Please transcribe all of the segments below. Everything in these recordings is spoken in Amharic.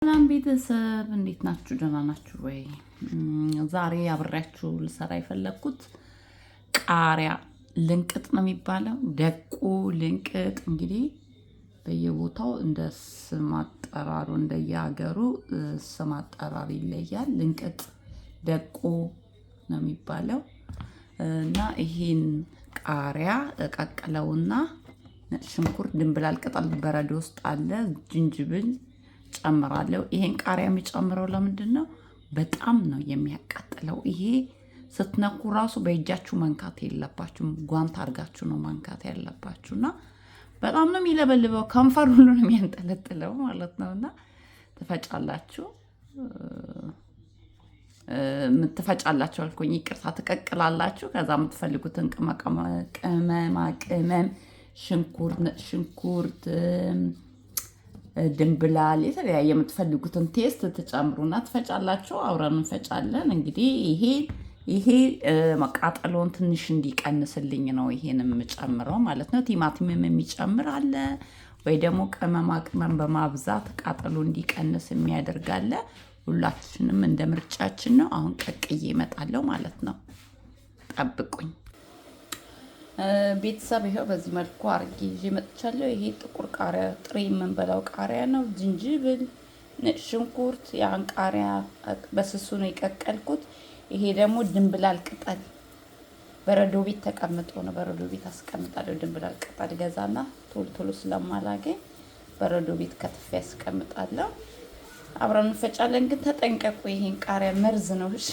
ሰላም ቤተሰብ እንዴት ናችሁ? ደህና ናችሁ ወይ? ዛሬ አብሬያችሁ ልሰራ የፈለግኩት ቃሪያ ልንቅጥ ነው የሚባለው፣ ደቁ ልንቅጥ። እንግዲህ በየቦታው እንደ ስም አጠራሩ እንደየሀገሩ ስም አጠራር ይለያል። ልንቅጥ ደቁ ነው የሚባለው እና ይሄን ቃሪያ እቀቅለውና ነጭ ሽንኩርት፣ ድንብላል ቅጠል በረዶ ውስጥ አለ፣ ዝንጅብል ጨምራለሁ። ይሄን ቃሪያ የሚጨምረው ለምንድን ነው? በጣም ነው የሚያቃጥለው። ይሄ ስትነኩ ራሱ በእጃችሁ መንካት የለባችሁም፣ ጓንት አድርጋችሁ ነው መንካት ያለባችሁ። እና በጣም ነው የሚለበልበው፣ ከንፈር ሁሉ ነው የሚያንጠለጥለው ማለት ነው። እና ትፈጫላችሁ ምትፈጫላችሁ አልኩኝ፣ ይቅርታ፣ ትቀቅላላችሁ። ከዛ የምትፈልጉትን ቅመማ ቅመም፣ ሽንኩርት፣ ነጭ ሽንኩርት፣ ድንብላል፣ የተለያየ የምትፈልጉትን taste ትጨምሩና ትፈጫላችሁ። አብረን እንፈጫለን። እንግዲህ ይሄ መቃጠሎን ትንሽ እንዲቀንስልኝ ነው ይሄን የምጨምረው ማለት ነው። ቲማቲምም የሚጨምር አለ ወይ ደግሞ ቅመማ ቅመም በማብዛት ቃጠሎ እንዲቀንስ የሚያደርግ አለ። ሁላችንም እንደ ምርጫችን ነው። አሁን ቀቅዬ እመጣለሁ ማለት ነው። ጠብቁኝ ቤተሰብ። ይኸው በዚህ መልኩ አርጌ ይዤ መጥቻለሁ። ይሄ ጥቁር ቃሪያ ጥሬ የምንበላው ቃሪያ ነው። ዝንጅብል፣ ነጭ ሽንኩርት፣ ያን ቃሪያ በስሱ ነው የቀቀልኩት። ይሄ ደግሞ ድንብላል ቅጠል በረዶ ቤት ተቀምጦ ነው። በረዶ ቤት አስቀምጣለሁ። ድንብላል ቅጠል ገዛና ቶሎ ቶሎ ስለማላገኝ በረዶ ቤት ከትፌ ያስቀምጣለሁ። አብረን እንፈጫለን። ግን ተጠንቀቁ፣ ይሄን ቃሪያ መርዝ ነው። እሺ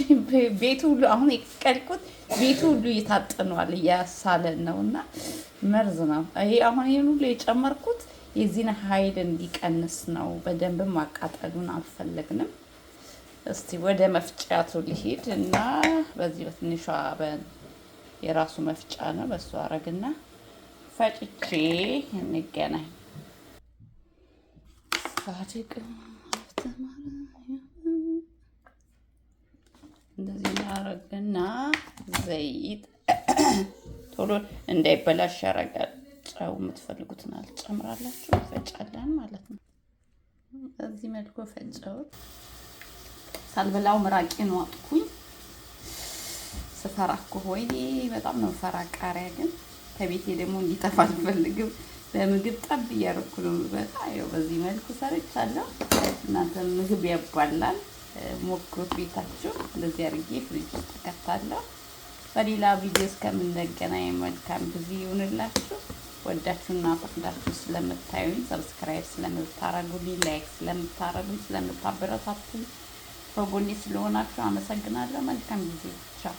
ቤቱ ሁሉ አሁን የቀቀልኩት ቤቱ ሁሉ እየታጥኗል፣ እያሳለን ነው እና መርዝ ነው ይሄ። አሁን ይሄን ሁሉ የጨመርኩት የዚህን ኃይል እንዲቀንስ ነው። በደንብ ማቃጠሉን አልፈለግንም። እስቲ ወደ መፍጫቱ ልሂድ እና በዚህ በትንሿ የራሱ መፍጫ ነው፣ በሱ አረግና ፈጭቼ እንገናኝ። ጻድቅ እንደዚህ እናረግና ዘይት ቶሎ እንዳይበላሽ ያደርጋል። ጨው የምትፈልጉትን አልጨምራላችሁ ፈጫለን ማለት ነው። በዚህ መልኩ ፈጨሁት። ሳልበላው ምራቄን ዋጥኩኝ። ስፈራ እኮ ወይኔ በጣም ነው ፈራ። ቃሪያ ግን ከቤቴ ደግሞ እንዲጠፋ አልፈልግም። በምግብ ጠብ እያደረኩ ነው የምበላ። ያው በዚህ መልኩ ሰርቻለሁ። እናንተ ምግብ ያባላል፣ ሞክሩት ቤታችሁ። እንደዚህ አድርጌ ፍሪጅ ውስጥ እከታለሁ። በሌላ ቪዲዮ እስከምንገናኝ መልካም ጊዜ ይሁንላችሁ። ወዳችሁና ፈቅዳችሁ ስለምታዩኝ፣ subscribe ስለምታረጉልኝ፣ like ስለምታረጉኝ፣ ስለምታበረታቱኝ፣ በጎኔ ስለሆናችሁ አመሰግናለሁ። መልካም ጊዜ። ቻው።